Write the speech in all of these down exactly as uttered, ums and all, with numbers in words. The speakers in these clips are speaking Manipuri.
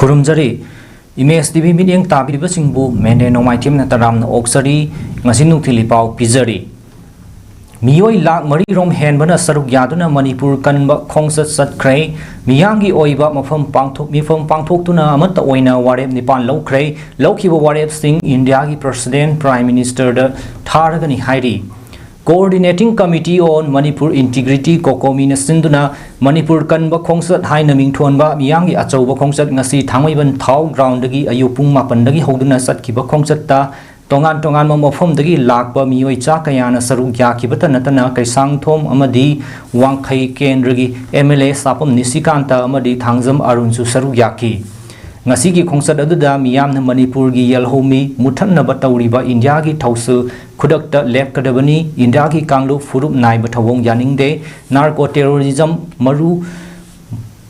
ꯈꯨꯔꯨꯝꯖꯔꯤ꯫ ꯏꯃꯦꯖ ꯇꯤ ꯚꯤ ꯃꯤꯠꯌꯦꯡ ꯇꯥꯕꯤꯔꯤꯕꯁꯤꯡꯕꯨ ꯃꯦꯅꯦ ꯅꯣꯡꯃꯥꯏꯊꯦꯝꯅ ꯇꯔꯥꯝꯅ ꯑꯣꯛꯆꯔꯤ꯫ ꯉꯁꯤ ꯅꯨꯡꯊꯤꯜ ꯏꯄꯥꯎ ꯄꯤꯖꯔꯤ꯫ ꯃꯤꯑꯣꯏ ꯂꯥꯈ ꯃꯔꯤ ꯔꯣꯝ ꯍꯦꯟꯕꯅ ꯁꯔꯨꯛ ꯌꯥꯗꯨꯅ ꯃꯅꯤꯄꯨꯔ ꯀꯟꯕ ꯈꯣꯡꯆꯠ ꯆꯠꯈ꯭ꯔꯦ꯫ ꯃꯤꯌꯥꯝꯒꯤ ꯑꯣꯏꯕ ꯃꯐꯝ ꯄꯥꯡꯊꯣꯛ-, ꯃꯤꯐꯝ ꯄꯥꯡꯊꯣꯛꯇꯨꯅ ꯑꯃꯠꯇ ꯑꯣꯏꯅ ꯋꯥꯔꯦꯞ ꯅꯤꯄꯥꯟ ꯂꯧꯈ꯭ꯔꯦ꯫ ꯂꯧꯈꯤꯕ ꯋꯥꯔꯦꯞꯁꯤꯡ ꯏꯟꯗꯤꯌꯥꯒꯤ ꯄ꯭ꯔꯁꯤꯗꯦꯟ, ꯄ꯭ꯔꯥꯏꯝ ꯃꯤꯅꯤꯁꯇꯔꯗ ꯊꯥꯔꯒꯅꯤ ꯍꯥꯏꯔꯤ꯫ Coordinating Committee on Manipur Integrity, ꯀꯣꯀꯣꯃꯤꯅ ꯁꯤꯟꯗꯨꯅ ꯃꯅꯤꯄꯨꯔ ꯀꯟꯕ ꯈꯣꯡꯆꯠ ꯍꯥꯏꯅ ꯃꯤꯡꯊꯣꯟꯕ ꯃꯤꯌꯥꯝꯒꯤ ꯑꯆꯧꯕ ꯈꯣꯡꯆꯠ ꯉꯁꯤ ꯊꯥꯡꯃꯩꯕꯟ ꯊꯥꯎ ꯒ꯭ꯔꯥꯎꯟꯗꯒꯤ ꯑꯌꯨꯛ ꯄꯨꯡ ꯃꯥꯄꯟꯗꯒꯤ ꯍꯧꯗꯨꯅ ꯆꯠꯈꯤꯕ ꯈꯣꯡꯆꯠꯇ ꯇꯣꯉꯥꯟ ꯇꯣꯉꯥꯟꯕ ꯃꯐꯝꯗꯒꯤ ꯂꯥꯛꯄ ꯃꯤꯑꯣꯏ ꯆꯥ ꯀꯌꯥꯅ ꯁꯔꯨꯛ ꯌꯥꯈꯤꯕꯇ ꯅꯠꯇꯅ ꯀꯩꯁꯥꯡꯊꯣꯝ ꯑꯃꯗꯤ ꯋꯥꯡꯈꯩ ꯀꯦꯟꯗ꯭ꯔꯒꯤ ꯑꯦꯝ ꯑꯦꯜ ꯑꯦ ꯁꯥꯄꯝ ꯅꯤꯁꯤꯀꯥꯟꯇ ꯑꯃꯗꯤ ꯊꯥꯡꯖꯝ ꯑꯔꯨꯟꯁꯨ ꯁꯔꯨꯛ ꯌꯥꯈꯤ꯫ ꯉꯁꯤꯒꯤ ꯈꯣꯡꯆꯠ ꯑꯗꯨꯗ ꯃꯤꯌꯥꯝꯅ ꯃꯅꯤꯄꯨꯔꯒꯤ ꯌꯦꯜꯍꯧꯃꯤ ꯃꯨꯠꯊꯠꯅꯕ ꯇꯧꯔꯤꯕ ꯏꯟꯗꯤꯌꯥꯒꯤ ꯊꯧꯁꯤꯜ ꯈꯨꯗꯛꯇ ꯂꯦꯞꯀꯗꯕꯅꯤ, ꯏꯟꯗꯤꯌꯥꯒꯤ ꯀꯥꯡꯂꯨꯞ ꯐꯨꯔꯨꯞ ꯅꯥꯏꯕ ꯊꯧꯑꯣꯡ ꯌꯥꯅꯤꯡꯗꯦ, ꯅꯥꯔꯀꯣ ꯇꯦꯔꯣꯔꯤꯖꯝ ꯃꯔꯨ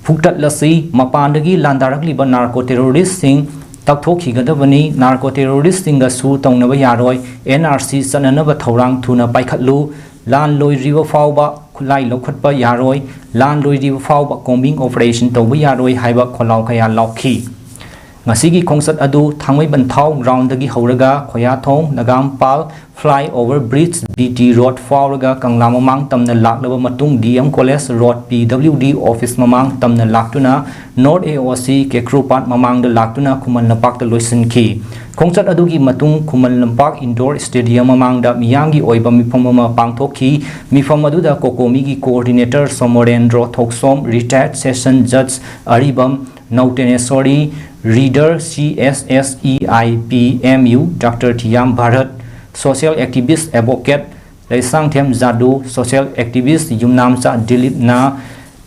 ꯐꯨꯛꯇꯠꯂꯁꯤ, ꯃꯄꯥꯟꯗꯒꯤ ꯂꯥꯟꯗꯥꯔꯛꯂꯤꯕ ꯅꯥꯔꯀꯣ ꯇꯦꯔꯣꯔꯤꯁꯁꯤꯡ ꯇꯛꯊꯣꯛꯈꯤꯒꯗꯕꯅꯤ, ꯅꯥꯔꯀꯣ ꯇꯦꯔꯣꯔꯤꯁꯁꯤꯡꯒ ꯁꯨ ꯇꯧꯅꯕ ꯌꯥꯔꯣꯏ, ꯑꯦꯟ ꯑꯥꯔ ꯁꯤ ꯆꯠꯅꯅꯕ ꯊꯧꯔꯥꯡ ꯊꯨꯅ ꯄꯥꯏꯈꯠꯂꯨ, ꯂꯥꯟ ꯂꯣꯏꯗ꯭ꯔꯤꯕ ꯐꯥꯎꯕ ꯈꯨꯠꯂꯥꯏ ꯂꯧꯈꯠꯄ ꯌꯥꯔꯣꯏ, ꯂꯥꯟ ꯂꯣꯏꯗ꯭ꯔꯤꯕ ꯐꯥꯎꯕ ꯀꯣꯝꯕꯤꯡ ꯑꯣꯄꯔꯦꯁꯟ ꯇꯧꯕ ꯌꯥꯔꯣꯏ ꯍꯥꯏꯕ ꯈꯣꯜꯂꯥꯎ ꯀꯌꯥ ꯂꯥꯎꯈꯤ꯫ ꯉꯁꯤꯒꯤ ꯈꯣꯡꯆꯠ ꯑꯗꯨ ꯊꯥꯡꯃꯩꯕꯟ ꯊꯥꯎ ꯒ꯭ꯔꯥꯎꯟꯗꯒꯤ ꯍꯧꯔꯒ Khoyathong, Nagampal, flyover bridge, B T road ꯐꯥꯎꯔꯒ ꯀꯪꯂꯥ ꯃꯃꯥꯡ ꯇꯝꯅ ꯂꯥꯛꯂꯕ ꯃꯇꯨꯡ D M college road, P W D office ꯃꯃꯥꯡ ꯇꯝꯅ ꯂꯥꯛꯇꯨꯅ ꯅꯣꯔꯠ ꯑꯦ ꯑꯣ ꯁꯤ ꯀꯦꯀ꯭ꯔꯨꯄꯥꯠ ꯃꯃꯥꯡꯗ ꯂꯥꯛꯇꯨꯅ ꯈꯨꯃꯟ ꯂꯝꯄꯥꯛꯇ ꯂꯣꯏꯁꯤꯟꯈꯤ꯫ ꯈꯣꯡꯆꯠ ꯑꯗꯨꯒꯤ ꯃꯇꯨꯡ ꯈꯨꯃꯟ ꯂꯝꯄꯥꯛ ꯏꯟꯗꯣꯔ ꯁ꯭ꯇꯦꯗꯤꯌꯝ ꯃꯃꯥꯡꯗ ꯃꯤꯌꯥꯝꯒꯤ ꯑꯣꯏꯕ ꯃꯤꯐꯝ ꯑꯃ ꯄꯥꯡꯊꯣꯛꯈꯤ꯫ ꯃꯤꯐꯝ ꯑꯗꯨꯗ ꯀꯣꯀꯣꯃꯤꯒꯤ ꯀꯣꯑꯣꯔꯗꯤꯅꯦꯇꯔ ꯁꯣꯃꯣꯔꯦꯟꯗ꯭ꯔꯣ ꯊꯣꯛꯁꯣꯝ, ꯔꯤꯇꯥꯌꯔꯗ ꯁꯦꯁꯟ ꯖꯖ Aribam Noutenesori, reader C S S E I P M U doctor Thiyam Bharat, social activist advocate Leishangthem Jadu, social activist Yumnamcha ꯗꯤꯂꯤꯞꯅ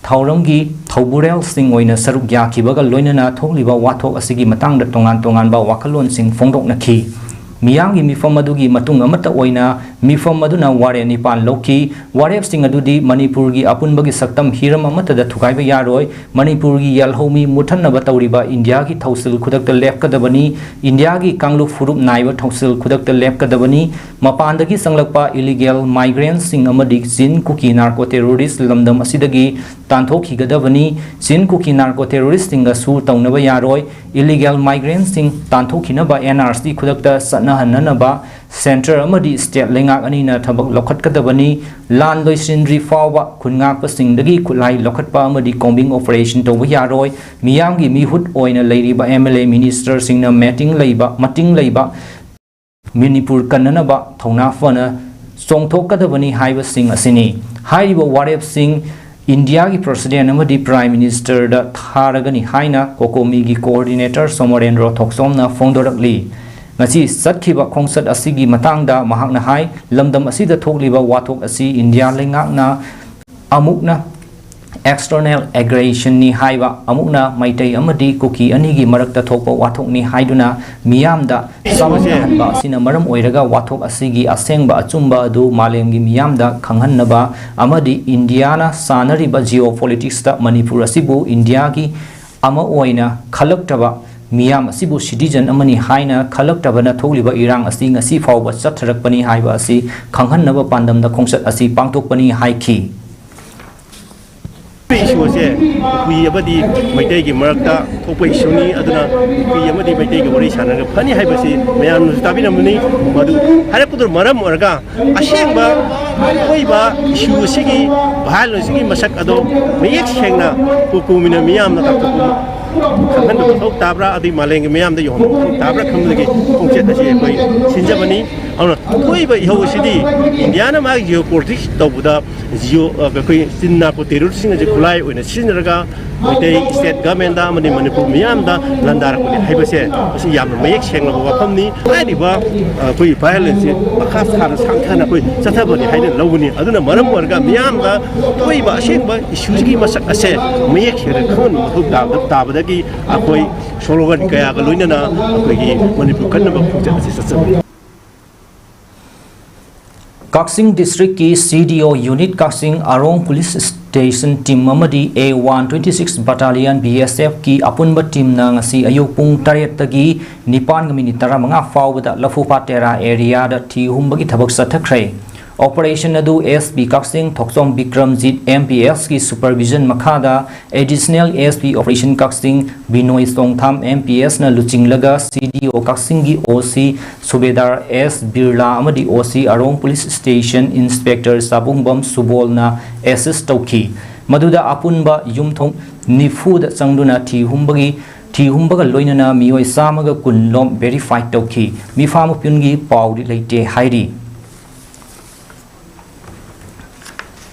ꯊꯧꯔꯝꯒꯤ ꯊꯧꯕꯨꯔꯦꯜꯁꯤꯡ ꯑꯣꯏꯅ ꯁꯔꯨꯛ ꯌꯥꯈꯤꯕꯒ ꯂꯣꯏꯅꯅ ꯊꯣꯛꯂꯤꯕ ꯋꯥꯊꯣꯛ ꯑꯁꯤꯒꯤ ꯃꯇꯥꯡꯗ ꯇꯣꯉꯥꯟ ꯇꯣꯉꯥꯟꯕ ꯋꯥꯈꯜꯂꯣꯟꯁꯤꯡ ꯐꯣꯡꯗꯣꯛꯅꯈꯤ꯫ ꯃꯤꯌꯥꯝꯒꯤ ꯃꯤꯐꯝ ꯑꯗꯨꯒꯤ ꯃꯇꯨꯡ ꯑꯃꯠꯇ ꯑꯣꯏꯅ ꯃꯤꯐꯝ ꯑꯗꯨꯅ ꯋꯥꯔꯦꯞ ꯅꯤꯄꯥꯟ ꯂꯧꯈꯤ꯫ ꯋꯥꯔꯦꯞꯁꯤꯡ ꯑꯗꯨꯗꯤ ꯃꯅꯤꯄꯨꯔꯒꯤ ꯑꯄꯨꯟꯕꯒꯤ ꯁꯛꯇꯝ ꯍꯤꯔꯝ ꯑꯃꯠꯇꯗ ꯊꯨꯒꯥꯏꯕ ꯌꯥꯔꯣꯏ, ꯃꯅꯤꯄꯨꯔꯒꯤ ꯌꯦꯜꯍꯧꯃꯤ ꯃꯨꯠꯊꯠꯅꯕ ꯇꯧꯔꯤꯕ ꯏꯟꯗꯤꯌꯥꯒꯤ ꯊꯧꯁꯤꯜ ꯈꯨꯗꯛꯇ ꯂꯦꯞꯀꯗꯕꯅꯤ, ꯏꯟꯗꯤꯌꯥꯒꯤ ꯀꯥꯡꯂꯨꯞ ꯐꯨꯔꯨꯞ ꯅꯥꯏꯕ ꯊꯧꯁꯤꯜ ꯈꯨꯗꯛꯇ ꯂꯦꯞꯀꯗꯕꯅꯤ, ꯃꯄꯥꯟꯗꯒꯤ ꯆꯪꯂꯛꯄ illegal migrantꯁꯤꯡ ꯑꯃꯗꯤ ꯆꯤꯟ ꯀꯨꯀꯤ narco terrorist ꯂꯝꯗꯝ ꯑꯁꯤꯗꯒꯤ ꯇꯥꯟꯊꯣꯛꯈꯤꯒꯗꯕꯅꯤ꯫ ꯆꯤꯟ ꯀꯨꯀꯤ narco terroristꯁꯤꯡꯒꯁꯨ ꯇꯧꯅꯕ ꯌꯥꯔꯣꯏ꯫ Illegal migrantꯁꯤꯡ ꯇꯥꯟꯊꯣꯛꯈꯤꯅꯕ NRC ꯈꯨꯗꯛꯇ ꯆꯠꯅꯍꯟꯅꯅꯕ centre ꯑꯃꯗꯤ state ꯂꯩꯉꯥꯛ ꯑꯅꯤꯅ ꯊꯕꯛ ꯂꯧꯈꯠꯀꯗꯕꯅꯤ꯫ ꯂꯥꯟ ꯂꯣꯏꯁꯤꯟꯗ꯭ꯔꯤ ꯐꯥꯎꯕ ꯈꯨꯟ ꯉꯥꯛꯄꯁꯤꯡꯗꯒꯤ ꯈꯨꯠꯂꯥꯏ ꯂꯧꯈꯠꯄ ꯑꯃꯗꯤ combing operation ꯇꯧꯕ ꯌꯥꯔꯣꯏ꯫ ꯃꯤꯌꯥꯝꯒꯤ ꯃꯤꯍꯨꯠ ꯑꯣꯏꯅ ꯂꯩꯔꯤꯕ MLA ministerꯁꯤꯡꯅ ꯃꯇꯤꯡ ꯂꯩꯕ, ꯃꯇꯤꯡ ꯂꯩꯕ ꯃꯅꯤꯄꯨꯔ ꯀꯟꯅꯅꯕ ꯊꯧꯅꯥ ꯐꯅ ꯆꯣꯡꯊꯣꯛꯀꯗꯕꯅꯤ ꯍꯥꯏꯕꯁꯤꯡ ꯑꯁꯤꯅꯤ꯫ ꯍꯥꯏꯔꯤꯕ ꯋꯥꯔꯦꯞꯁꯤꯡ ꯏꯟꯗꯤꯌꯥꯒꯤ President ꯑꯃꯗꯤ Prime Ministerꯗ ꯊꯥꯔꯒꯅꯤ ꯍꯥꯏꯅ COCOMIꯒꯤ coordinator ꯁꯣꯃꯣꯔꯦꯟꯗ꯭ꯔꯣ ꯊꯣꯛꯆꯣꯝꯅ ꯐꯣꯡꯗꯣꯔꯛꯂꯤ꯫ ꯉꯁꯤ ꯆꯠꯈꯤꯕ ꯈꯣꯡꯆꯠ ꯑꯁꯤꯒꯤ ꯃꯇꯥꯡꯗ ꯃꯍꯥꯛꯅ ꯍꯥꯏ, ꯂꯝꯗꯝ ꯑꯁꯤꯗ ꯊꯣꯛꯂꯤꯕ ꯋꯥꯊꯣꯛ ꯑꯁꯤ ꯏꯟꯗꯤꯌꯥ ꯂꯩꯉꯥꯛꯅ ꯑꯃꯨꯛꯅ external aggressionꯅꯤ ꯍꯥꯏꯕ, ꯑꯃꯨꯛꯅ ꯃꯩꯇꯩ ꯑꯃꯗꯤ ꯀꯨꯀꯤ ꯑꯅꯤꯒꯤ ꯃꯔꯛꯇ ꯊꯣꯛꯄ ꯋꯥꯊꯣꯛꯅꯤ ꯍꯥꯏꯗꯨꯅ ꯃꯤꯌꯥꯝꯗ ꯆꯃꯝꯅꯍꯟꯕ ꯑꯁꯤꯅ ꯃꯔꯝ ꯑꯣꯏꯔꯒ ꯋꯥꯊꯣꯛ ꯑꯁꯤꯒꯤ ꯑꯁꯦꯡꯕ ꯑꯆꯨꯝꯕ ꯑꯗꯨ ꯃꯥꯂꯦꯝꯒꯤ ꯃꯤꯌꯥꯝꯗ ꯈꯪꯍꯟꯅꯕ ꯑꯃꯗꯤ ꯏꯟꯗꯤꯌꯥꯅ ꯁꯥꯟꯅꯔꯤꯕ geopoliticsꯇ ꯃꯅꯤꯄꯨꯔ ꯑꯁꯤꯕꯨ ꯏꯟꯗꯤꯌꯥꯒꯤ ꯑꯃ ꯑꯣꯏꯅ ꯈꯜꯂꯛꯇꯕ, ꯃꯤꯌꯥꯝ ꯑꯁꯤꯕꯨ citizen ꯑꯃꯅꯤ ꯍꯥꯏꯅ ꯈꯜꯂꯛꯇꯕꯅ ꯊꯣꯛꯂꯤꯕ ꯏꯔꯥꯡ ꯑꯁꯤ ꯉꯁꯤ ꯐꯥꯎꯕ ꯆꯠꯊꯔꯛꯄꯅꯤ ꯍꯥꯏꯕ ꯑꯁꯤ ꯈꯪꯍꯟꯅꯕ ꯄꯥꯟꯗꯝꯗ ꯈꯣꯡꯆꯠ ꯑꯁꯤ ꯄꯥꯡꯊꯣꯛꯄꯅꯤ ꯍꯥꯏꯈꯤ꯫ ꯏꯁꯨ ꯑꯁꯦ ꯀꯨꯀꯤ ꯑꯃꯗꯤ ꯃꯩꯇꯩꯒꯤ ꯃꯔꯛꯇ ꯊꯣꯛꯄ ꯏꯁꯨꯅꯤ꯫ ꯑꯗꯨꯅ ꯀꯨꯀꯤ ꯑꯃꯗꯤ ꯃꯩꯇꯩꯒꯤ ꯋꯥꯔꯤ ꯁꯥꯟꯅꯔꯒ ꯐꯅꯤ ꯍꯥꯏꯕꯁꯤ ꯃꯌꯥꯝꯅꯁꯨ ꯇꯥꯕꯤꯔꯝꯃꯅꯤ꯫ ꯃꯗꯨ ꯍꯥꯏꯔꯛꯄꯗꯨꯅ ꯃꯔꯝ ꯑꯣꯏꯔꯒ ꯑꯁꯦꯡꯕ ꯑꯣꯏꯕ ꯏꯁꯨ ꯑꯁꯤꯒꯤ ꯚꯥꯏꯑꯣꯂꯦꯟꯁꯀꯤ ꯃꯁꯛ ꯑꯗꯣ ꯃꯌꯦꯛ ꯁꯦꯡꯅ ꯀꯣꯀꯣꯃꯤꯅ ꯃꯤꯌꯥꯝꯅ ꯇꯥꯛꯊꯣꯛꯄ ꯈꯪꯍꯟꯕ ꯃꯊꯧ ꯇꯥꯕ꯭ꯔꯥ, ꯑꯗꯩ ꯃꯥꯂꯦꯝꯒꯤ ꯃꯤꯌꯥꯝꯗ ꯌꯧꯍꯟꯕ ꯃꯊꯧ ꯇꯥꯕ꯭ꯔꯥ ꯈꯟꯕꯗꯒꯤ ꯈꯣꯡꯆꯠ ꯑꯁꯤ ꯑꯩꯈꯣꯏ ꯁꯤꯟꯖꯕꯅꯤ꯫ ꯑꯗꯨꯅ ꯊꯣꯛꯏꯕ ꯏꯍꯧ ꯑꯁꯤꯗꯤ ꯏꯟꯗꯤꯌꯥꯅ ꯃꯥꯒꯤ geopolitics ꯇꯧꯕꯗ geo ꯑꯩꯈꯣꯏ ꯆꯤꯟ narco terroristꯁꯤꯡ ꯑꯁꯤ ꯈꯨꯠꯂꯥꯏ ꯑꯣꯏꯅ ꯁꯤꯖꯤꯟꯅꯔꯒ ꯃꯩꯇꯩ ꯁ꯭ꯇꯦꯠ ꯒꯚꯔꯟꯃꯦꯟꯗ ꯑꯃꯗꯤ ꯃꯅꯤꯄꯨꯔ ꯃꯤꯌꯥꯝꯗ ꯂꯥꯟꯗꯥꯔꯛꯄꯅꯤ ꯍꯥꯏꯕꯁꯦ ꯃꯁꯤ ꯌꯥꯝꯅ ꯃꯌꯦꯛ ꯁꯦꯡꯂꯕ ꯋꯥꯐꯝꯅꯤ꯫ ꯍꯥꯏꯔꯤꯕ, ꯑ, ꯑꯩꯈꯣꯏꯒꯤ ꯚꯥꯏꯑꯣꯂꯦꯟꯁꯁꯤ ꯃꯈꯥ ꯁꯥꯅ ꯁꯥꯡꯊꯅ ꯑꯩꯈꯣꯏ ꯆꯠꯊꯕꯅꯤ ꯍꯥꯏꯅ ꯂꯧꯒꯅꯤ꯫ ꯑꯗꯨꯅ ꯃꯔꯝ ꯑꯣꯏꯔꯒ ꯃꯤꯌꯥꯝꯗ ꯊꯣꯛꯏꯕ ꯑꯁꯦꯡꯕ ꯏꯁꯨꯁꯤꯒꯤ ꯃꯁꯛ ꯑꯁꯦ ꯃꯌꯦꯛ ꯁꯦꯡꯅ ꯈꯪꯍꯟꯕ ꯃꯊꯧ ꯇꯥꯕ-, ꯇꯥꯕꯗꯒꯤ ꯑꯩꯈꯣꯏ ꯁ꯭ꯂꯣꯒꯟ ꯀꯌꯥꯒ ꯂꯣꯏꯅꯅ ꯑꯩꯈꯣꯏꯒꯤ ꯃꯅꯤꯄꯨꯔ ꯀꯟꯅꯕ ꯈꯣꯡꯆꯠ ꯑꯁꯤ ꯆꯠꯆꯕꯅꯤ꯫ ꯀꯛꯆꯤꯡ ꯗꯤꯁꯇ꯭ꯔꯤꯛꯀꯤ C D O unit, ꯀꯛꯆꯤꯡ ꯑꯔꯣꯡ ꯄꯨꯂꯤꯁ ꯁ꯭ꯇꯦꯁꯟ ꯇꯤꯝ ꯑꯃꯗꯤ A one twenty six Battalion B S Fꯀꯤ ꯑꯄꯨꯟꯕ ꯇꯤꯝꯅ ꯉꯁꯤ ꯑꯌꯨꯛ ꯄꯨꯡ ꯇꯔꯦꯠꯇꯒꯤ ꯅꯤꯄꯥꯟꯒ ꯃꯤꯅꯤꯠ ꯇꯔꯥꯃꯉꯥ ꯐꯥꯎꯕꯗ ꯂꯐꯨꯄꯥꯠ ꯇꯦꯔꯥ ꯑꯦꯔꯤꯌꯥꯗ ꯊꯤ ꯍꯨꯝꯕꯒꯤ ꯊꯕꯛ ꯆꯠꯊꯈ꯭ꯔꯦ꯫ ꯑꯣꯄꯔꯦꯁꯟ ꯑꯗꯨ S P Kakching Thokchom Bikramjit M P Sꯀꯤ ꯁꯨꯄꯔꯚꯤꯖꯟ ꯃꯈꯥꯗ Additional S P Operation Kakching Binoy Chongtham M P Sꯅ ꯂꯨꯆꯤꯡꯂꯒ C D O ꯀꯛꯆꯤꯡꯒꯤ O C ꯁꯨꯕꯦꯗꯥꯔ S ꯕꯤꯔꯂꯥ ꯑꯃꯗꯤ O C Arong police station inspector Chabungbam ꯁꯨꯕꯣꯜꯅ ꯑꯦꯁꯤꯁ ꯇꯧꯈꯤ꯫ ꯃꯗꯨꯗ ꯑꯄꯨꯟꯕ ꯌꯨꯝꯊꯣꯡ ꯅꯤꯐꯨꯗ ꯆꯪꯗꯨꯅ ꯊꯤ ꯍꯨꯝꯕꯒꯤ, ꯊꯤ ꯍꯨꯝꯕꯒ ꯂꯣꯏꯅꯅ ꯃꯤꯑꯣꯏ ꯆꯥꯝꯃꯒ ꯀꯨꯟ ꯂꯣꯝ ꯚꯦꯔꯤꯐꯥꯏ ꯇꯧꯈꯤ꯫ ꯃꯤꯐꯥ ꯃꯄꯨꯟꯒꯤ ꯄꯥꯎꯗꯤ ꯂꯩꯇꯦ ꯍꯥꯏꯔꯤ꯫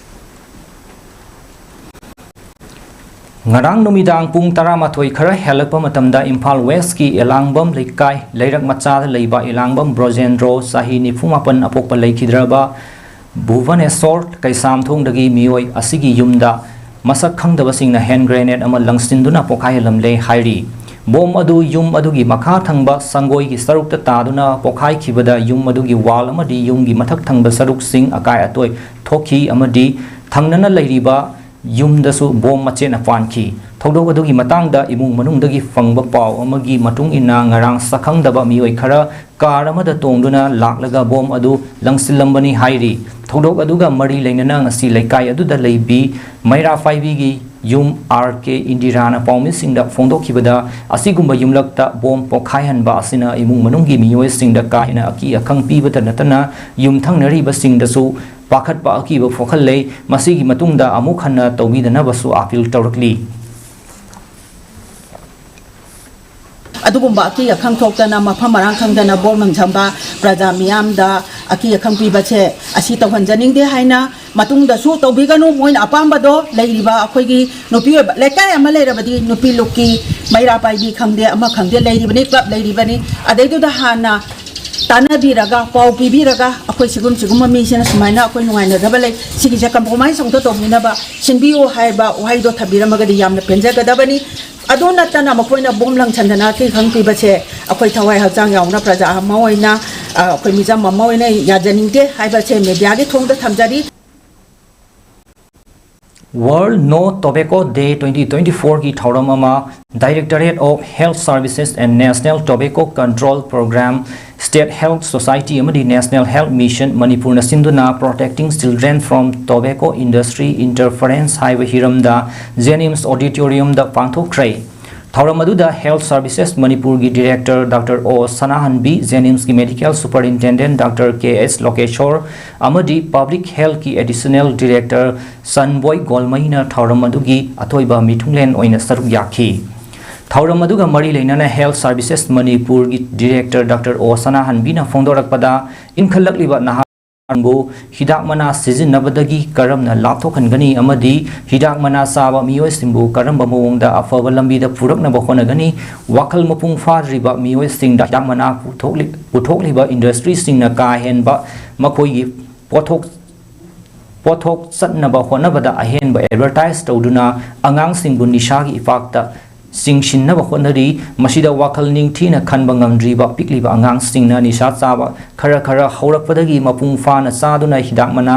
ꯉꯔꯥꯡ ꯅꯨꯃꯤꯗꯥꯡ ꯄꯨꯡ ꯇꯔꯥꯃꯥꯊꯣꯏ ꯈꯔ ꯍꯦꯜꯂꯛꯄ ꯃꯇꯝꯗ ꯏꯝꯐꯥꯜ ꯋꯦꯁꯀꯤ ꯑꯦꯂꯥꯡꯕꯝ ꯂꯩꯀꯥꯏ, ꯂꯩꯔꯛ ꯃꯆꯥꯗ ꯂꯩꯕ ꯑꯦꯂꯥꯡꯕꯝ ꯕ꯭ꯔꯣꯖꯦꯟꯗ꯭ꯔꯣ, ꯆꯍꯤ ꯅꯤꯐꯨ ꯃꯥꯄꯟ, ꯑꯄꯣꯛꯄ ꯂꯩꯈꯤꯗ꯭ꯔꯕ ꯚꯨꯕꯅꯦꯁꯣꯔ ꯀꯩꯁꯥꯝꯊꯣꯡꯗꯒꯤ ꯃꯤꯑꯣꯏ ꯑꯁꯤꯒꯤ ꯌꯨꯝꯗ ꯃꯁꯛ ꯈꯪꯗꯕꯁꯤꯡꯅ ꯍꯦꯟ ꯒ꯭ꯔꯦꯅꯦꯗ ꯑꯃ ꯂꯪꯁꯤꯟꯗꯨꯅ ꯄꯣꯈꯥꯏꯍꯜꯂꯝꯂꯦ ꯍꯥꯏꯔꯤ꯫ ꯕꯣꯝ ꯑꯗꯨ ꯌꯨꯝ ꯑꯗꯨꯒꯤ ꯃꯈꯥ ꯊꯪꯕ ꯁꯪꯒꯣꯏꯒꯤ ꯁꯔꯨꯛꯇ ꯇꯥꯗꯨꯅ ꯄꯣꯈꯥꯏꯈꯤꯕꯗ ꯌꯨꯝ ꯑꯗꯨꯒꯤ ꯋꯥꯜ ꯑꯃꯗꯤ ꯌꯨꯝꯒꯤ ꯃꯊꯛ ꯊꯪꯕ ꯁꯔꯨꯛꯁꯤꯡ ꯑꯀꯥꯏ ꯑꯇꯣꯏ ꯊꯣꯛꯈꯤ ꯑꯃꯗꯤ ꯊꯪꯅꯅ ꯂꯩꯔꯤꯕ ꯌꯨꯝꯗꯁꯨ ꯕꯣꯝ ꯃꯆꯦꯠꯅ ꯄꯥꯟꯈꯤ꯫ ꯊꯧꯗꯣꯛ ꯑꯗꯨꯒꯤ ꯃꯇꯥꯡꯗ ꯏꯃꯨꯡ ꯃꯅꯨꯡꯗꯒꯤ ꯐꯪꯕ ꯄꯥꯎ ꯑꯃꯒꯤ ꯃꯇꯨꯡ ꯏꯟꯅ, ꯉꯔꯥꯡ ꯁꯛꯈꯪꯗꯕ ꯃꯤꯑꯣꯏ ꯈꯔ ꯀꯥꯔ ꯑꯃꯗ ꯇꯣꯡꯗꯨꯅ ꯂꯥꯛꯂꯒ ꯕꯣꯝ ꯑꯗꯨ ꯂꯪꯁꯤꯜꯂꯝꯕꯅꯤ ꯍꯥꯏꯔꯤ꯫ ꯊꯧꯗꯣꯛ ꯑꯗꯨꯒ ꯃꯔꯤ ꯂꯩꯅꯅ ꯉꯁꯤ ꯂꯩꯀꯥꯏ ꯑꯗꯨꯗ ꯂꯩꯕꯤ ꯃꯩꯔꯥ ꯄꯥꯏꯕꯤꯒꯤ ꯌꯨꯝ R K ꯏꯟꯗꯤꯔꯥꯅ ꯄꯥꯎꯃꯤꯁꯤꯡꯗ ꯐꯣꯡꯗꯣꯛꯈꯤꯕꯗ, ꯑꯁꯤꯒꯨꯝꯕ ꯌꯨꯝꯂꯛꯇ ꯕꯣꯝ ꯄꯣꯈꯥꯏꯍꯟꯕ ꯑꯁꯤꯅ ꯏꯃꯨꯡ ꯃꯅꯨꯡꯒꯤ ꯃꯤꯑꯣꯏꯁꯤꯡꯗ ꯀꯥ ꯍꯦꯟꯅ ꯑꯀꯤ ꯑꯈꯪ ꯄꯤꯕꯇ ꯅꯠꯇꯅ ꯌꯨꯝꯊꯪꯅꯔꯤꯕꯁꯤꯡꯗꯁꯨ ꯄꯥꯈꯠꯄ ꯑꯀꯤꯕ ꯄꯣꯛꯍꯜꯂꯦ꯫ ꯃꯁꯤꯒꯤ ꯃꯇꯨꯡꯗ ꯑꯃꯨꯛ ꯍꯟꯅ ꯇꯧꯕꯤꯗꯅꯕꯁꯨ ꯑꯥꯄꯤꯜ ꯇꯧꯔꯛꯂꯤ꯫ ꯑꯗꯨꯒꯨꯝꯕ ꯑꯀꯤ ꯑꯈꯪ ꯊꯣꯛꯇꯅ, ꯃꯐꯝ ꯃꯔꯥꯡ ꯈꯪꯗꯅ ꯕꯣꯝ ꯂꯪꯁꯟꯕ, ꯄ꯭ꯔꯖꯥ ꯃꯤꯌꯥꯝꯗ ꯑꯀꯤ ꯑꯈꯪ ꯄꯤꯕꯁꯦ, ꯑꯁꯤ ꯇꯧꯍꯟꯖꯅꯤꯡꯗꯦ ꯍꯥꯏꯅ ꯃꯇꯨꯡꯗꯁꯨ ꯇꯧꯕꯤꯒꯅꯨ꯫ ꯃꯣꯏꯅ ꯑꯄꯥꯝꯕꯗꯣ ꯂꯩꯔꯤꯕ ꯑꯩꯈꯣꯏꯒꯤ ꯅꯨꯄꯤ ꯑꯣꯏꯕ ꯂꯩꯀꯥꯏ ꯑꯃ ꯂꯩꯔꯕꯗꯤ ꯅꯨꯄꯤ ꯂꯨꯞꯀꯤ ꯃꯩꯔꯥ ꯄꯥꯏꯕꯤ ꯈꯪꯗꯦ, ꯑꯃ ꯈꯪꯗꯦ, ꯂꯩꯔꯤꯕꯅꯤ, ꯀ꯭ꯂꯕ ꯂꯩꯔꯤꯕꯅꯤ꯫ ꯑꯗꯩꯗꯨꯗ ꯍꯥꯟꯅ ꯇꯥꯟꯅꯕꯤꯔꯒ, ꯄꯥꯎ ꯄꯤꯕꯤꯔꯒ, ꯑꯩꯈꯣꯏ ꯁꯤꯒꯨꯝ ꯁꯤꯒꯨꯝꯕ ꯃꯤꯁꯤꯅ ꯁꯨꯃꯥꯏꯅ ꯑꯩꯈꯣꯏ ꯅꯨꯡꯉꯥꯏꯅꯗꯕ ꯂꯩ, ꯁꯤꯒꯤꯁꯦ ꯀꯝꯄ꯭ꯔꯣꯃꯥꯏꯁ ꯑꯃꯨꯛꯇ ꯇꯧꯕꯤꯅꯕ ꯁꯤꯟꯕꯤꯌꯨ ꯍꯥꯏꯕ ꯋꯥꯍꯩꯗꯣ ꯊꯝꯕꯤꯔꯝꯃꯒꯗꯤ ꯌꯥꯝꯅ ꯄꯦꯟꯖꯒꯗꯕꯅꯤ꯫ ꯑꯗꯨ ꯅꯠꯇꯅ ꯃꯈꯣꯏꯅ ꯕꯣꯝ ꯂꯪꯁꯟꯗꯅ ꯊꯤ ꯈꯪ ꯄꯤꯕꯁꯦ ꯑꯩꯈꯣꯏ ꯊꯋꯥꯏ ꯍꯛꯆꯥꯡ ꯌꯥꯎꯅ ꯄ꯭ꯔꯖꯥ ꯑꯃ ꯑꯣꯏꯅ, ꯑ, ꯑꯩꯈꯣꯏ ꯃꯤꯆꯝ ꯑꯃ ꯑꯣꯏꯅ ꯌꯥꯖꯅꯤꯡꯗꯦ ꯍꯥꯏꯕꯁꯦ ꯃꯦꯗꯤꯌꯥꯒꯤ ꯊꯣꯡꯗ ꯊꯝꯖꯔꯤ꯫ World No Tobacco Day twenty twenty-four ꯒꯤ ꯊꯧꯔꯝ ꯑꯃ Directorate of Health Services and National Tobacco Control Program, State Health Society ꯑꯃꯗꯤ National Health Mission ꯃꯅꯤꯄꯨꯔꯅ ꯁꯤꯟꯗꯨꯅ Protecting Children from Tobacco Industry Interference ꯍꯥꯏꯕ ꯍꯤꯔꯝꯗ JNIMS Auditorium ꯗ ꯄꯥꯡꯊꯣꯛꯈ꯭ꯔꯦ꯫ ꯊꯧꯔꯝ ꯑꯗꯨꯗ Health Services ꯃꯅꯤꯄꯨꯔꯒꯤ Director Doctor O ꯁꯅꯥꯍꯟꯕꯤ, JNIMS ꯀꯤ Medical Superintendent Doctor K S ꯂꯣꯀꯦꯁꯣꯔ ꯑꯃꯗꯤ Public Health ꯀꯤ Additional Director ꯁꯟꯕꯣꯏ ꯒꯣꯜꯃꯩꯅ ꯊꯧꯔꯝ ꯑꯗꯨꯒꯤ ꯑꯊꯣꯏꯕ ꯃꯤꯊꯨꯡꯂꯦꯟ ꯑꯣꯏꯅ ꯁꯔꯨꯛ ꯌꯥꯈꯤ꯫ ꯊꯧꯔꯝ ꯑꯗꯨꯒ ꯃꯔꯤ ꯂꯩꯅꯅ Health Services ꯃꯅꯤꯄꯨꯔꯒꯤ Director Doctor O ꯁꯅꯥꯍꯟꯕꯤꯅ ꯐꯣꯡꯗꯣꯔꯛꯄꯗ, ꯏꯟꯈꯠꯂꯛꯂꯤꯕ ꯅꯍꯥ ꯕꯨ ꯍꯤꯗꯥꯛ ꯃꯅꯥ ꯁꯤꯖꯤꯟꯅꯕꯗꯒꯤ ꯀꯔꯝꯅ ꯂꯥꯞꯊꯣꯛꯍꯟꯒꯅꯤ ꯑꯃꯗꯤ ꯍꯤꯗꯥꯛ ꯃꯅꯥ ꯆꯥꯕ ꯃꯤꯑꯣꯏꯁꯤꯡꯕꯨ ꯀꯔꯝꯕ ꯃꯑꯣꯡꯗ ꯑꯐꯕ ꯂꯝꯕꯤꯗ ꯄꯨꯔꯛꯅꯕ ꯍꯣꯠꯅꯒꯅꯤ? ꯋꯥꯈꯜ ꯃꯄꯨꯡ ꯐꯥꯗ꯭ꯔꯤꯕ ꯃꯤꯑꯣꯏꯁꯤꯡꯗ ꯍꯤꯗꯥꯛ ꯃꯅꯥ ꯄꯨꯊꯣꯛꯂꯤ-, ꯄꯨꯊꯣꯛꯂꯤꯕ industry ꯁꯤꯡꯅ ꯀꯥ ꯍꯦꯟꯕ ꯃꯈꯣꯏꯒꯤ ꯄꯣꯠꯊꯣꯛ, ꯄꯣꯠꯊꯣꯛ ꯆꯠꯅꯕ ꯍꯣꯠꯅꯕꯗ ꯑꯍꯦꯟꯕ advertise ꯇꯧꯗꯨꯅ ꯑꯉꯥꯡꯁꯤꯡꯕꯨ ꯅꯤꯁꯥꯒꯤ ꯏꯄꯥꯛꯇ ꯆꯤꯡꯁꯤꯟꯅꯕ ꯍꯣꯠꯅꯔꯤ꯫ ꯃꯁꯤꯗ ꯋꯥꯈꯜ ꯅꯤꯡꯊꯤꯅ ꯈꯟꯕ ꯉꯝꯗ꯭ꯔꯤꯕ ꯄꯤꯛꯂꯤꯕ ꯑꯉꯥꯡꯁꯤꯡꯅ ꯅꯤꯁꯥ ꯆꯥꯕ ꯈꯔ ꯈꯔ ꯍꯧꯔꯛꯄꯗꯒꯤ ꯃꯄꯨꯡ ꯐꯥꯅ ꯆꯥꯗꯨꯅ ꯍꯤꯗꯥꯛ ꯃꯅꯥ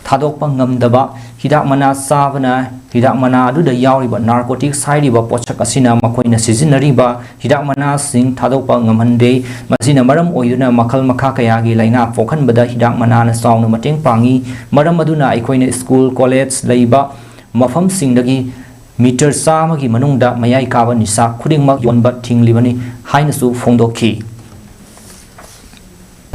ꯊꯥꯗꯣꯛꯄ ꯉꯝꯗꯕ, ꯍꯤꯗꯥꯛ ꯃꯅꯥ ꯆꯥꯕꯅ ꯍꯤꯗꯥꯛ ꯃꯅꯥ ꯑꯗꯨꯗ ꯌꯥꯎꯔꯤꯕ narcotics ꯍꯥꯏꯔꯤꯕ ꯄꯣꯠꯁꯛ ꯑꯁꯤꯅ ꯃꯈꯣꯏꯅ ꯁꯤꯖꯤꯟꯅꯔꯤꯕ ꯍꯤꯗꯥꯛ ꯃꯅꯥꯁꯤꯡ ꯊꯥꯗꯣꯛꯄ ꯉꯝꯍꯟꯗꯦ꯫ ꯃꯁꯤꯅ ꯃꯔꯝ ꯑꯣꯏꯗꯨꯅ ꯃꯈꯜ ꯃꯈꯥ ꯀꯌꯥꯒꯤ ꯂꯥꯏꯅꯥ ꯄꯣꯛꯍꯟꯕꯗ ꯍꯤꯗꯥꯛ ꯃꯅꯥꯅ ꯆꯥꯎꯅ ꯃꯇꯦꯡ ꯄꯥꯡꯏ꯫ ꯃꯔꯝ ꯑꯗꯨꯅ ꯑꯩꯈꯣꯏꯅ school, college ꯂꯩꯕ ꯃꯐꯝꯁꯤꯡꯗꯒꯤ meter ꯆꯥꯝꯃꯒꯤ ꯃꯅꯨꯡꯗ ꯃꯌꯥꯏ ꯀꯥꯕ ꯅꯤꯁꯥ ꯈꯨꯗꯤꯡꯃꯛ ꯌꯣꯟꯕ ꯊꯤꯡꯂꯤꯕꯅꯤ ꯍꯥꯏꯅꯁꯨ ꯐꯣꯡꯗꯣꯛꯈꯤ꯫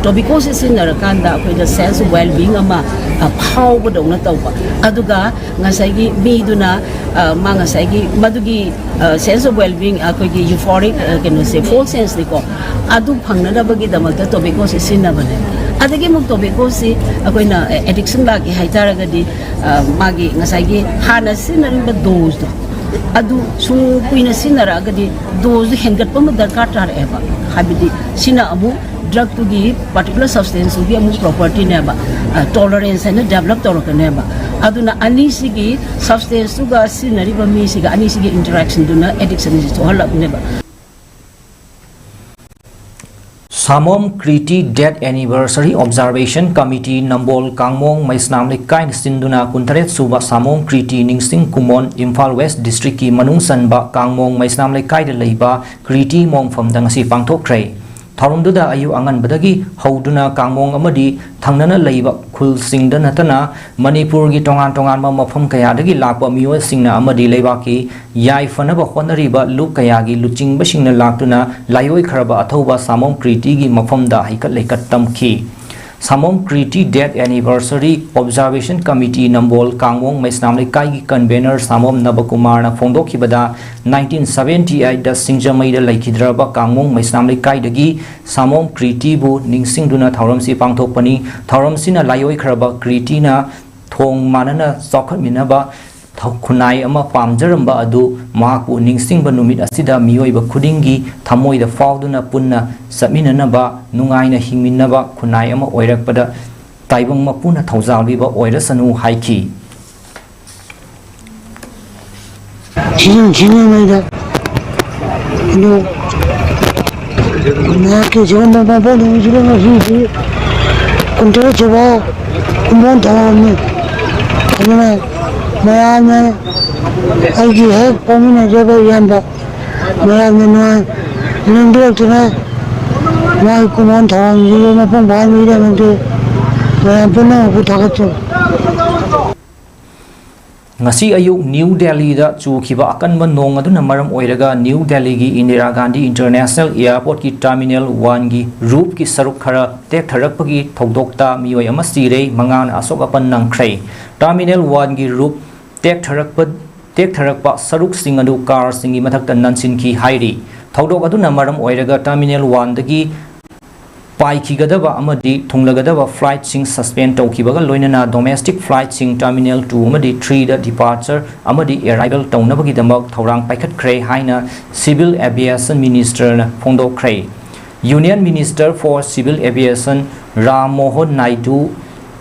Tobacco ꯁꯤ ꯁꯤꯖꯤꯟꯅꯔꯀꯥꯟꯗ ꯑꯩꯈꯣꯏꯗ sense of well-being ꯑꯃ, ꯑ, ꯐꯥꯎꯕꯗꯧꯅ ꯇꯧꯕ, ꯑꯗꯨꯒ ꯉꯁꯥꯏꯒꯤ ꯃꯤꯗꯨꯅ, ꯑ, ꯃꯥ ꯉꯁꯥꯏꯒꯤ ꯃꯗꯨꯒꯤ, ꯑ, sense of well-being, ꯑꯩꯈꯣꯏꯒꯤ euphoric, ꯑ, ꯀꯩꯅꯣꯁꯦ, false sense ꯅꯤꯀꯣ, ꯑꯗꯨ ꯐꯪꯅꯅꯕꯒꯤꯗꯃꯛꯇ tobacco ꯁꯤ ꯁꯤꯖꯤꯟꯅꯕꯅꯦ꯫ ꯑꯗꯒꯤ ꯑꯃꯨꯛ ꯇꯣꯕꯦꯀꯣꯁꯤ ꯑꯩꯈꯣꯏꯅ ꯑꯦꯗꯤꯛꯁꯟ ꯂꯥꯛꯀꯦ ꯍꯥꯏꯇꯥꯔꯒꯗꯤ, ꯑ, ꯃꯥꯒꯤ ꯉꯁꯥꯏꯒꯤ ꯍꯥꯟꯅ ꯁꯤꯖꯤꯟꯅꯔꯝꯕ ꯗꯣꯁꯇꯣ, ꯑꯗꯨ ꯁꯨꯝ ꯀꯨꯏꯅ ꯁꯤꯖꯤꯟꯅꯔꯛꯑꯒꯗꯤ ꯗꯣꯁꯇꯨ ꯍꯦꯟꯒꯠꯄ ꯑꯃ ꯗꯔꯀꯥꯔ ꯇꯥꯔꯛꯑꯦꯕ꯫ ꯍꯥꯏꯕꯗꯤ ꯁꯤꯅ ꯑꯃꯨꯛ ꯗ꯭ꯔꯒꯇꯨꯒꯤ, ꯄꯥꯔꯇꯤꯀꯨꯂꯔ ꯁꯕꯁꯇꯦꯟꯁꯇꯨꯒꯤ ꯑꯃꯨꯛ ꯄ꯭ꯔꯣꯄꯔꯇꯤꯅꯦꯕ, ꯇꯣꯂꯔꯦꯟꯁ ꯍꯥꯏꯅ ꯗꯦꯕꯂꯞ ꯇꯧꯔꯛꯀꯅꯦꯕ꯫ ꯑꯗꯨꯅ ꯑꯅꯤꯁꯤꯒꯤ, ꯁꯕꯁꯇꯦꯟꯁꯇꯨꯒ ꯁꯤꯖꯤꯟꯅꯔꯤꯕ ꯃꯤꯁꯤꯒ ꯑꯅꯤꯁꯤꯒꯤ ꯏꯟꯇꯔꯦꯛꯁꯟꯗꯨꯅ ꯑꯦꯗꯤꯛꯁꯟꯁꯤ ꯊꯣꯛꯍꯜꯂꯛꯅꯦꯕ꯫ ꯁꯥꯃꯣꯝ Kriti Death Anniversary Observation Committee ꯅꯝꯕꯣꯜ ꯀꯥꯡꯃꯣꯡ ꯃꯩꯁꯅꯥꯝ ꯂꯩꯀꯥꯏꯅ ꯁꯤꯟꯗꯨꯅ ꯀꯨꯟꯇꯔꯦꯠ ꯁꯨꯕ ꯁꯥꯃꯣꯝ ꯀ꯭ꯔꯤꯇꯤ ꯅꯤꯡꯁꯤꯡ ꯀꯨꯃꯣꯟ ꯏꯝꯐꯥꯜ ꯋꯦꯁ ꯗꯤꯁꯇ꯭ꯔꯤꯛꯀꯤ ꯃꯅꯨꯡ ꯆꯟꯕ ꯀꯥꯡꯃꯣꯡ ꯃꯩꯁꯅꯥꯝ ꯂꯩꯀꯥꯏꯗ ꯂꯩꯕ ꯀ꯭ꯔꯤꯇꯤ ꯃꯣꯡꯐꯝꯗ ꯉꯁꯤ ꯄꯥꯡꯊꯣꯛꯈ꯭ꯔꯦ꯫ ꯊꯧꯔꯝꯗꯨꯗ ꯑꯌꯨꯛ ꯑꯉꯟꯕꯗꯒꯤ ꯍꯧꯗꯨꯅ ꯀꯥꯡꯃꯣꯡ ꯑꯃꯗꯤ ꯊꯪꯅꯅ ꯂꯩꯕ ꯈꯨꯜꯁꯤꯡꯗ ꯅꯠꯇꯅ ꯃꯅꯤꯄꯨꯔꯒꯤ ꯇꯣꯉꯥꯟ ꯇꯣꯉꯥꯟꯕ ꯃꯐꯝ ꯀꯌꯥꯗꯒꯤ ꯂꯥꯛꯄ ꯃꯤꯑꯣꯏꯁꯤꯡꯅ ꯑꯃꯗꯤ ꯂꯩꯕꯥꯛꯀꯤ ꯌꯥꯏꯐꯅꯕ ꯍꯣꯠꯅꯔꯤꯕ ꯂꯨꯞ ꯀꯌꯥꯒꯤ ꯂꯨꯆꯤꯡꯕꯁꯤꯡꯅ ꯂꯥꯛꯇꯨꯅ ꯂꯥꯏꯑꯣꯏꯈ꯭ꯔꯕ ꯑꯊꯧꯕ ꯁꯥꯃꯣꯝ ꯀ꯭ꯔꯤꯇꯤꯒꯤ ꯃꯐꯝꯗ ꯍꯩꯀꯠ ꯂꯩꯀꯠ ꯇꯝꯈꯤ꯫ ꯁꯥꯃꯣꯝ Kriti Death Anniversary Observation Committee ꯅꯝꯕꯣꯜ ꯀꯥꯡꯃꯣꯡ ꯃꯩꯁꯅꯥꯝ ꯂꯩꯀꯥꯏꯒꯤ ꯀꯟꯚꯦꯅꯔ ꯁꯥꯃꯣꯝ ꯅꯕꯀꯨꯃꯥꯔꯅ ꯐꯣꯡꯗꯣꯛꯈꯤꯕꯗ, ꯅꯥꯏꯟꯇꯤꯟ ꯁꯚꯦꯟꯇꯤ ꯑꯩꯠꯇ ꯁꯤꯡꯖꯃꯩꯗ ꯂꯩꯈꯤꯗ꯭ꯔꯕ ꯀꯥꯡꯃꯣꯡ ꯃꯩꯁꯅꯥꯝ ꯂꯩꯀꯥꯏꯗꯒꯤ ꯁꯥꯃꯣꯝ ꯀ꯭ꯔꯤꯇꯤꯕꯨ ꯅꯤꯡꯁꯤꯡꯗꯨꯅ ꯊꯧꯔꯝꯁꯤ ꯄꯥꯡꯊꯣꯛꯄꯅꯤ꯫ ꯊꯧꯔꯝꯁꯤꯅ ꯂꯥꯏꯑꯣꯏꯈ꯭ꯔꯕ ꯀ꯭ꯔꯤꯇꯤꯅ ꯊꯣꯡ ꯃꯥꯟꯅꯅ ꯆꯥꯎꯈꯠꯃꯤꯟꯅꯕ ꯊꯧ-, ꯈꯨꯟꯅꯥꯏ ꯑꯃ ꯄꯥꯝꯖꯔꯝꯕ ꯑꯗꯨ ꯃꯍꯥꯛꯄꯨ ꯅꯤꯡꯁꯤꯡꯕ ꯅꯨꯃꯤꯠ ꯑꯁꯤꯗ ꯃꯤꯑꯣꯏꯕ ꯈꯨꯗꯤꯡꯒꯤ ꯊꯃꯣꯏꯗ ꯐꯥꯎꯗꯨꯅ ꯄꯨꯟꯅ ꯆꯠꯃꯤꯟꯅꯅꯕ, ꯅꯨꯡꯉꯥꯏꯅ ꯍꯤꯡꯃꯤꯟꯅꯕ ꯈꯨꯟꯅꯥꯏ ꯑꯃ ꯑꯣꯏꯔꯛꯄꯗ ꯇꯥꯏꯕꯪ ꯃꯄꯨꯅ ꯊꯧꯖꯥꯜꯕꯤꯕ ꯑꯣꯏꯔꯁꯅꯨ ꯍꯥꯏꯈꯤ꯫ ꯁꯤꯖꯤꯟ ꯁꯤꯖꯤꯟꯅꯉꯩꯗ ꯑꯗꯨ ꯃꯍꯥꯛꯀꯤ ꯁꯤꯒꯨꯝꯕ ꯃꯐꯝꯁꯤꯗ ꯉꯁꯤꯗꯤ ꯀꯨꯟꯇꯔꯦꯠ ꯁꯨꯕ ꯀꯨꯝꯑꯣꯟ ꯊꯧꯔꯝꯅꯤ꯫ ꯑꯗꯨꯅ ꯃꯌꯥꯝꯅ, ꯑꯩꯒꯤ ꯍꯦꯛ ꯄꯣꯛꯃꯤꯟꯅꯖꯕ ꯏꯌꯥꯝꯕ, ꯃꯌꯥꯝꯅ ꯅꯨꯡꯉꯥꯏ ꯂꯦꯡꯕꯤꯔꯛꯇꯨꯅ ꯃꯥꯒꯤ ꯀꯨꯝꯑꯣꯟ ꯊꯧꯔꯝꯁꯤꯕꯨ ꯃꯄꯨꯡ ꯐꯥꯍꯟꯕꯤꯗꯕꯗꯨ ꯃꯌꯥꯝ ꯄꯨꯝꯅꯃꯛꯄꯨ ꯊꯥꯒꯠꯆꯔꯤ꯫ ꯉꯁꯤ ꯑꯌꯨꯛ ꯅ꯭ꯌꯨ ꯗꯦꯜꯂꯤꯗ ꯆꯨꯈꯤꯕ ꯑꯀꯟꯕ ꯅꯣꯡ ꯑꯗꯨꯅ ꯃꯔꯝ ꯑꯣꯏꯔꯒ ꯅ꯭ꯌꯨ ꯗꯦꯜꯂꯤꯒꯤ ꯏꯟꯗꯤꯔꯥ ꯒꯥꯟꯙꯤ ꯏꯟꯇꯔꯅꯦꯁꯅꯦꯜ ꯑꯦꯌꯔꯄꯣꯔꯠꯀꯤ ꯇꯔꯃꯤꯅꯦꯜ ꯋꯥꯟꯒꯤ ꯔꯨꯞꯀꯤ ꯁꯔꯨꯛ ꯈꯔ ꯇꯦꯛꯊꯔꯛꯄꯒꯤ ꯊꯧꯗꯣꯛꯇ ꯃꯤꯑꯣꯏ ꯑꯃ ꯁꯤꯔꯦ, ꯃꯉꯥꯅ ꯑꯁꯣꯛ ꯑꯄꯟ ꯅꯪꯈ꯭ꯔꯦ꯫ ꯇꯔꯃꯤꯅꯦꯜ ꯋꯥꯟꯒꯤ ꯔꯨꯞ ꯇꯦꯛꯊꯔꯛꯄ, ꯇꯦꯛꯊꯔꯛꯄ ꯁꯔꯨꯛꯁꯤꯡ ꯑꯗꯨ ꯀꯥꯔꯁꯤꯡꯒꯤ ꯃꯊꯛꯇ ꯅꯟꯁꯤꯟꯈꯤ ꯍꯥꯏꯔꯤ꯫ ꯊꯧꯗꯣꯛ ꯑꯗꯨꯅ ꯃꯔꯝ ꯑꯣꯏꯔꯒ ꯇꯔꯃꯤꯅꯦꯜ ꯋꯥꯟꯗꯒꯤ ꯄꯥꯏꯈꯤꯒꯗꯕ ꯑꯃꯗꯤ ꯊꯨꯡꯂꯒꯗꯕ flightꯁꯤꯡ suspend ꯇꯧꯈꯤꯕꯒ ꯂꯣꯏꯅꯅ domestic flightꯁꯤꯡ Terminal two ꯑꯃꯗꯤ threeꯗ departure ꯑꯃꯗꯤ arrival ꯇꯧꯅꯕꯒꯤꯗꯃꯛ ꯊꯧꯔꯥꯡ ꯄꯥꯏꯈꯠꯈ꯭ꯔꯦ ꯍꯥꯏꯅ Civil Aviation Ministerꯅ ꯐꯣꯡꯗꯣꯛꯈ꯭ꯔꯦ꯫ Union Minister for Civil Aviation Ram Mohan Naidu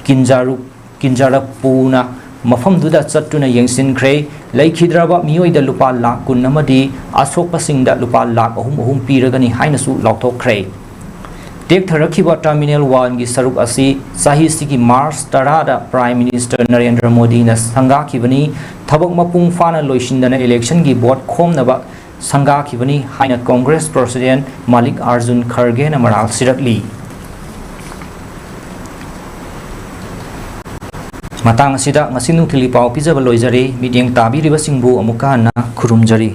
ꯀꯤꯟꯖꯥꯔꯨ ꯀꯤꯟꯖꯥꯔꯛꯄꯨꯅ ꯃꯐꯝꯗꯨꯗ ꯆꯠꯇꯨꯅ ꯌꯦꯡꯁꯤꯟꯈ꯭ꯔꯦ꯫ ꯂꯩꯈꯤꯗ꯭ꯔꯕ ꯃꯤꯑꯣꯏꯗ ꯂꯨꯄꯥ ꯂꯥꯈ ꯀꯨꯟ ꯑꯃꯗꯤ ꯑꯁꯣꯛꯄꯁꯤꯡꯗ ꯂꯨꯄꯥ ꯂꯥꯈ ꯑꯍꯨꯝ ꯑꯍꯨꯝ ꯄꯤꯔꯒꯅꯤ ꯍꯥꯏꯅꯁꯨ ꯂꯥꯎꯊꯣꯛꯈ꯭ꯔꯦ꯫ ꯇꯦꯛꯊꯔꯛꯈꯤꯕ Terminal oneꯒꯤ ꯁꯔꯨꯛ ꯑꯁꯤ ꯆꯍꯤꯁꯤꯒꯤ March ꯇꯔꯥꯗ Prime Minister ꯅꯔꯦꯟꯗ꯭ꯔ ꯃꯣꯗꯤꯅ ꯁꯪꯒꯥꯈꯤꯕꯅꯤ꯫ ꯊꯕꯛ ꯃꯄꯨꯡ ꯐꯥꯅ ꯂꯣꯏꯁꯤꯟꯗꯅ electionꯒꯤ vote ꯈꯣꯝꯅꯕ ꯁꯪꯒꯥꯈꯤꯕꯅꯤ ꯍꯥꯏꯅ Congress President ꯃꯥꯂꯤꯛ ꯑꯥꯔꯖꯨꯟ ꯈꯔꯒꯦꯅ ꯃꯔꯥꯜ ꯁꯤꯔꯛꯂꯤ꯫ ꯃꯇꯥꯡ ꯑꯁꯤꯗ ꯉꯁꯤ ꯅꯨꯡꯊꯤꯜꯒꯤ ꯄꯥꯎ ꯄꯤꯖꯕ ꯂꯣꯏꯖꯔꯦ꯫ ꯃꯤꯠꯌꯦꯡ ꯇꯥꯕꯤꯔꯤꯕꯁꯤꯡꯕꯨ ꯑꯃꯨꯛꯀ ꯍꯟꯅ ꯈꯨꯔꯨꯝꯖꯔꯤ꯫